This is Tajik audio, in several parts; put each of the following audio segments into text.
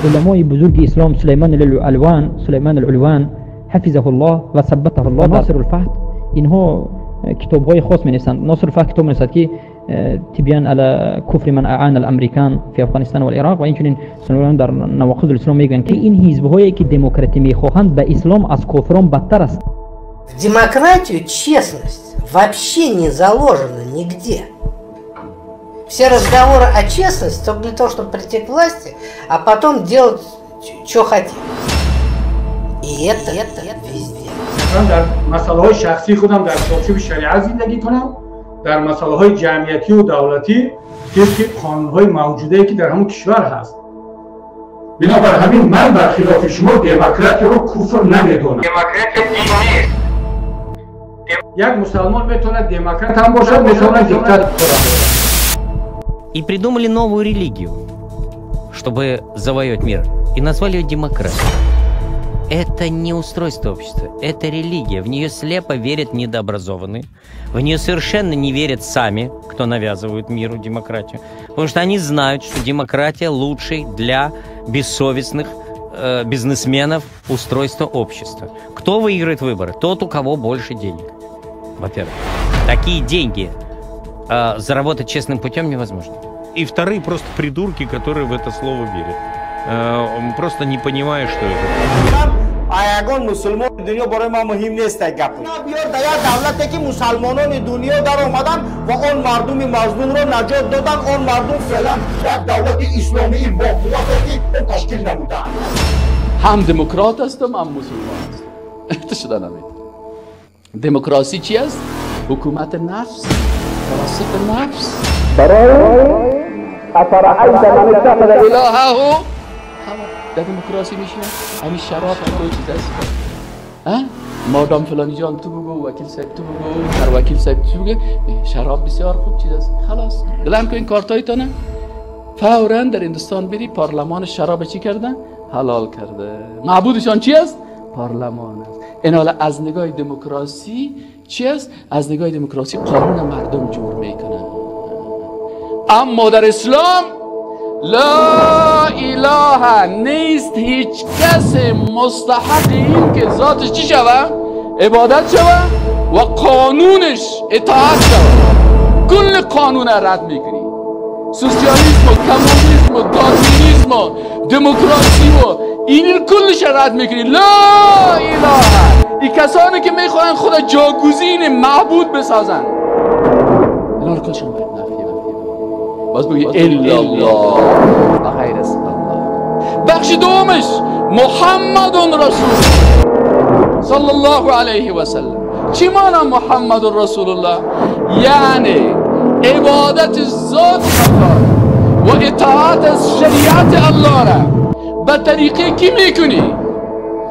علمای بزرگ اسلام سلیمان العلوان حفظه الله و ثبته الله، ناصر الفهد، اینها کتاب‌های خاص می‌نویسند. ناصر الفهد کتاب می‌نویسد که تبیان علی کفر من اعان الامریکان فی افغانستان و العراق، و اینچنین سلیمان در نواقض الاسلام میگویند که این حزب‌هایی که دموکراتی میخواهند به اسلام از کافران بدتر است. В демократию честность вообще не заложена нигде. Все разговоры о честности только для того, чтобы прийти к власти, а потом делать, что хотим. И это везде. من در مسئله شخصی خودم در چارچوب شریعت زندگی کنم، در مسئله های جمعیتی و دولتی طبق قانون‌های موجوده که در همون کشور هست. بنابر همین من برخلاف شما دموکراتی رو کفر نمیدونم. دموکراتی دین نیست. یک مسلمان میتونه دموکرات هم باشد، میتونه دیکتاتور هم. И придумали новую религию, чтобы завоевать мир, и назвали ее демократией. Это не устройство общества, это религия. В нее слепо верят недообразованные, в нее совершенно не верят сами, кто навязывает миру демократию, потому что они знают, что демократия лучшей для бессовестных бизнесменов устройства общества. Кто выиграет выборы? Тот, у кого больше денег. Во-первых, такие деньги заработать честным путем невозможно. И вторые просто придурки, которые в это слово верят. Просто не понимая, что это. Ягон мусулмони дунё барои ман муҳим нест гап. Биёр дар як давлате ки мусулмонони дунё даромаданд ва он мардуми мазлумро наҷот доданд, он мардум феълан як давлати исломии бо қуввате ки ташкил намуданд. Ҳам демократ ҳастам, ҳам мусулмон ҳастам. Это шуда наметавонад. Демокрасӣ чи аст? Ҳукумати нафс, тавассути нафс. Барои афараайта ман иттахаза илаҳаҳу. در دموکراسی میشینه همین شراب تو چیز است، مادام فلانی جان تو بگو، وکیل صاحب تو بگو، هر وکیل صاحب تو بگو، شراب بسیار خوب چیز است. خلاص دلم که این کارتایتانه فورا در هندوستان بری پارلمان شراب چی کردن؟ حلال کرده. معبودشان چی است؟ پارلمان است. این حالا از نگاه دموکراسی چی است؟ از نگاه دموکراسی قانون مردم جور میکنه. اما در اسلام لا اله نیست، هیچ کس مستحق این که ذاتش چی شوه؟ عبادت شوه و قانونش اطاعت شوه. کل قانون رد میکنی. سوسیالیسم و کمونیسم و داروینیسم و دموکراسی و این کلش رد میکنی. لا اله. این کسانی که میخواهند خود جاگزین معبود بسازن، اینا رو کلشون باید نفی. باز بگی الا الله و غیر از الله. بخش دومش محمد رسول صلی الله علیه و سلم. چی معنی محمد رسول الله؟ یعنی عبادت ذات الله و اطاعت از شریعت الله را به طریقه کی میکنی؟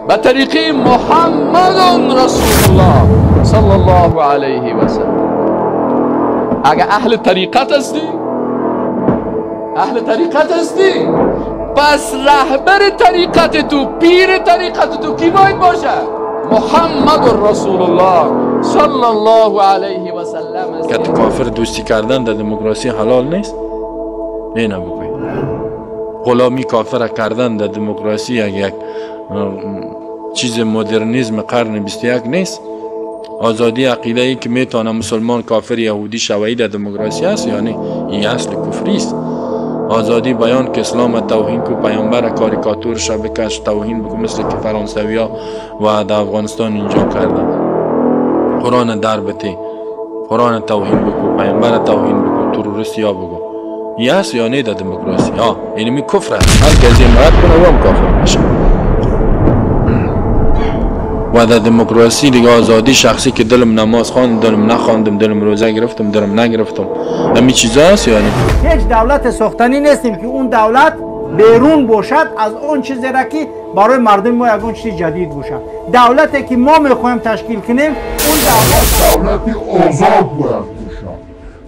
به طریقه محمد رسول الله صلی الله علیه و سلم. اگه اهل طریقت هستی، اهل طریقت هستی، پس رهبر طریقت تو، پیر طریقت تو کی باید باشه؟ محمد رسول الله صلی الله علیه و سلم. که کافر دوستی کردن در دموکراسی حلال نیست؟ نه بگوی غلامی کافر کردن در دموکراسی یک چیز مدرنیزم قرن 21 نیست؟ آزادی عقیده ای که میتونه مسلمان کافر یهودی شوی در دموکراسی است، یعنی این اصل کفری است. آزادی بیان که اسلام توهین کو، پیامبر کاریکاتور شبکش توهین بکن، مثل که فرانسویا و در افغانستان اینجا کردن. قرآن در بتی، قرآن توهین بکن، پیامبر توهین بکن، تروریست یا بگو. این است یا نه در دموکراسی؟ ها، یعنی می کفر است. هر کسی حمایت کنه او هم کافر میشه. و در دموکراسی دیگه آزادی شخصی که دلم نماز خواندم، دلم نخواندم، دلم روزه گرفتم، دلم نگرفتم، همین چیزا هست. یعنی هیچ دولت ساختنی نیستیم که اون دولت بیرون باشد از اون چیزی را که برای مردم ما یگان چیز جدید باشد. دولتی که ما میخوایم تشکیل کنیم اون دولت دولتی آزاد باید باشد.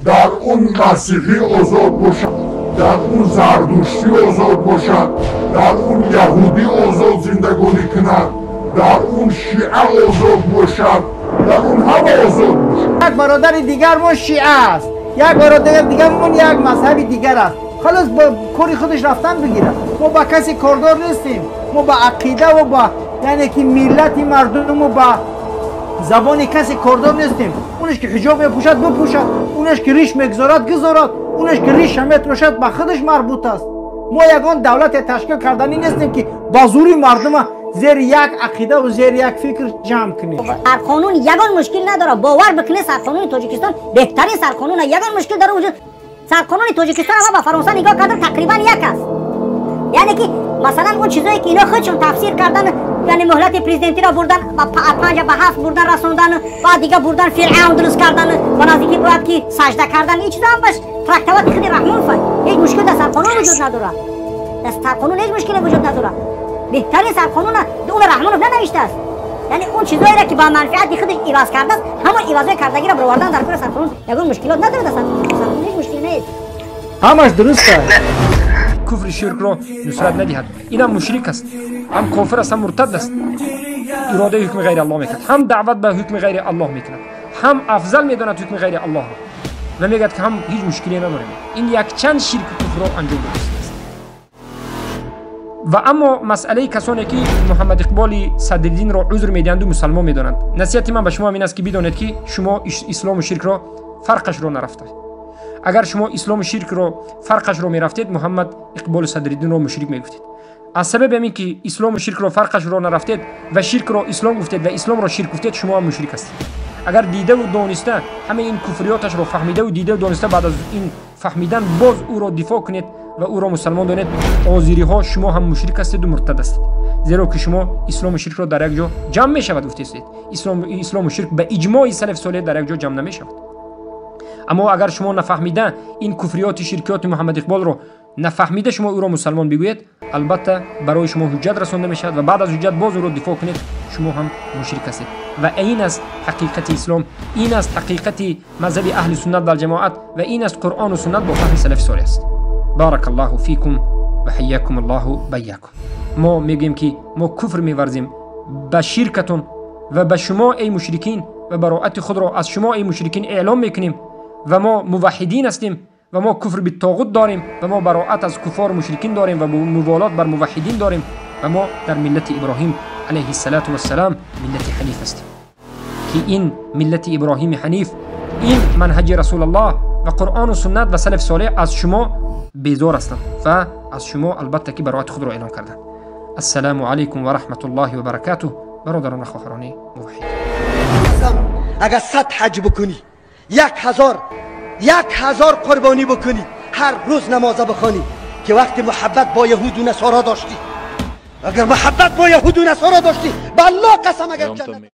در اون مسیحی آزاد باشد، در اون زردشتی آزاد باشد، در اون یهودی آزاد زندگانی کند، در اون شیعه آزاد باشد، در اون همه آزاد باشد. یک برادر دیگر ما شیعه است، یک برادر دیگر ما یک مذهب دیگر است. خلاص با کاری خودش رفتن بگیرد. Мо ба касе кордор нестем. Мо ба ақида ва ба яъне ки миллати мардум ва ба забони касе кордор нестем. Онеш ки ҳиҷоб мепӯшад бипӯшад, онеш ки риш мегузорад гузорад, онеш ки риша метрошад ба худаш марбут аст. Мо ягон давлате ташкил карданӣ нестем ки ба зури мардума зери як ақида ва зери як фикр ҷамъ кунем. Сарқонун ягон мушкил надорад. Бовар бикунед, сарқонуни Тоҷикистон беҳтарин сарқонун, ягон мушкил дар вуҷуд. Сарқонуни Тоҷикистон ама ба Фаронса нигоҳ кардан тақрибан як аст. Яъне ки масалан он чизое ки ино худшон тафсир кардан, яъне муҳлати президентиро бурдан ба 5 ба 7 бурдан расондан, ва дига бурдан Фиръавн дуруст кардан, ба наздики бояд ки сажда кардан, ин чизо ҳамаш трактовати худи Раҳмонов аст. Ҳеҷ мушкил дар сарқонун вуҷуд надорад. Дар сарқонун ҳеҷ мушкиле вуҷуд надорад. Беҳтарин сарқонун он Раҳмонов нанавиштааст. Яъне он чизоеро ки ба манфиати худаш иваз кардааст, ҳамон ивазҳои кардагиро баровардан дар кори сарқонун ягон мушкилот надорад. Дар сарқонун ҳеҷ мушкиле нест. Ҳамаш дуруст аст. Куфри ширкро нусрат надиҳад. Ин ҳам мушрик аст, ҳам кофир аст, ҳам муртад аст. Иродаи ҳукми ғайри Аллоҳ мекунад, ҳам даъват ба ҳукми ғайри Аллоҳ мекунад, ҳам афзал медонад ҳукми ғайри Аллоҳро ва мегӯяд ки ҳам ҳеҷ мушкиле надорем. Ин якчанд ширку куфрро анҷом додааст. Ва аммо масъалаи касоне ки Муҳаммад Иқболи Садриддинро узр медиҳанду мусалмон медонанд, насиҳати ман ба шумо ин аст ки бидонед ки шумо ислому ширкро фарқашро нарафтед. Агар шумо ислому ширкро фарқашро мерафтед, Муҳаммад Иқболи Садриддинро мушрик мегуфтед. Аз сабаби ҳамин ки ислому ширкро фарқашро нарафтед ва ширкро ислом гуфтед ва исломро ширк гуфтед, шумо ҳам мушрик ҳастед. Агар дидаву дониста ҳамаи ин куфриёташро фаҳмидаву дидаву дониста баъд аз ин фаҳмидан боз ӯро дифоъ кунед ва ӯро мусалмон донед, озириҳо шумо ҳам мушрик ҳастеду муртад ҳастед. Зеро ки шумо ислому ширкро дар як ҷо ҷамъ мешавад гуфтестед. Ислому ширк ба иҷмои салафи солеҳ дар як ҷо ҷамъ намешавад. Аммо агар шумо нафаҳмида ин куфриёти ширкиёти Муҳаммад Иқболро нафаҳмида шумо ӯро мусалмон бигӯед, албатта барои шумо ҳуҷҷат расонда мешавад ва баъд аз ҳуҷҷат боз ӯро дифоъ кунед, шумо ҳам мушрик ҳастед. Ва ин аст ҳақиқати ислом, ин аст ҳақиқати мазҳаби аҳли суннат валҷамоат ва ин аст Қуръону суннат бо фаҳми салафи солеҳ аст. Барак Аллоҳу фикум ва ҳайякум Аллоҳу байякум. Мо мегӯем ки мо куфр меварзем ба ширкатон ва ба шумо эй мушрикин ва бароати худро аз шумо эй мушрикин эълом мекунем ва мо муваҳҳидин ҳастем ва мо куфр битоғут дорем ва мо бароат аз куффору мушрикин дорем ва муволот бар муваҳҳидин дорем ва мо дар миллати Иброҳим алайҳи ссалату вассалам миллати ҳаниф ҳастем ки ин миллати Иброҳими ҳаниф, ин манҳаҷи Расулаллоҳ ва Қуръону суннат ва салафи солеҳ аз шумо безор ҳастанд ва аз шумо албатта ки бароати худро эълон карданд. Ассалому алайкум ва раҳматуллоҳи ва баракатуҳ. Бародарон ва хоҳарони муваҳҳид, агар 100 ҳаҷ бикунӣ, 1000 1000 қурбонӣ бикунӣ, ҳар рӯз намоза бихонӣ, ки вақти муҳаббат бо яҳуду насоро доштӣ, агар муҳаббат бо яҳуду насоро доштӣ, ба Аллоҳ қасам агар ҷаннат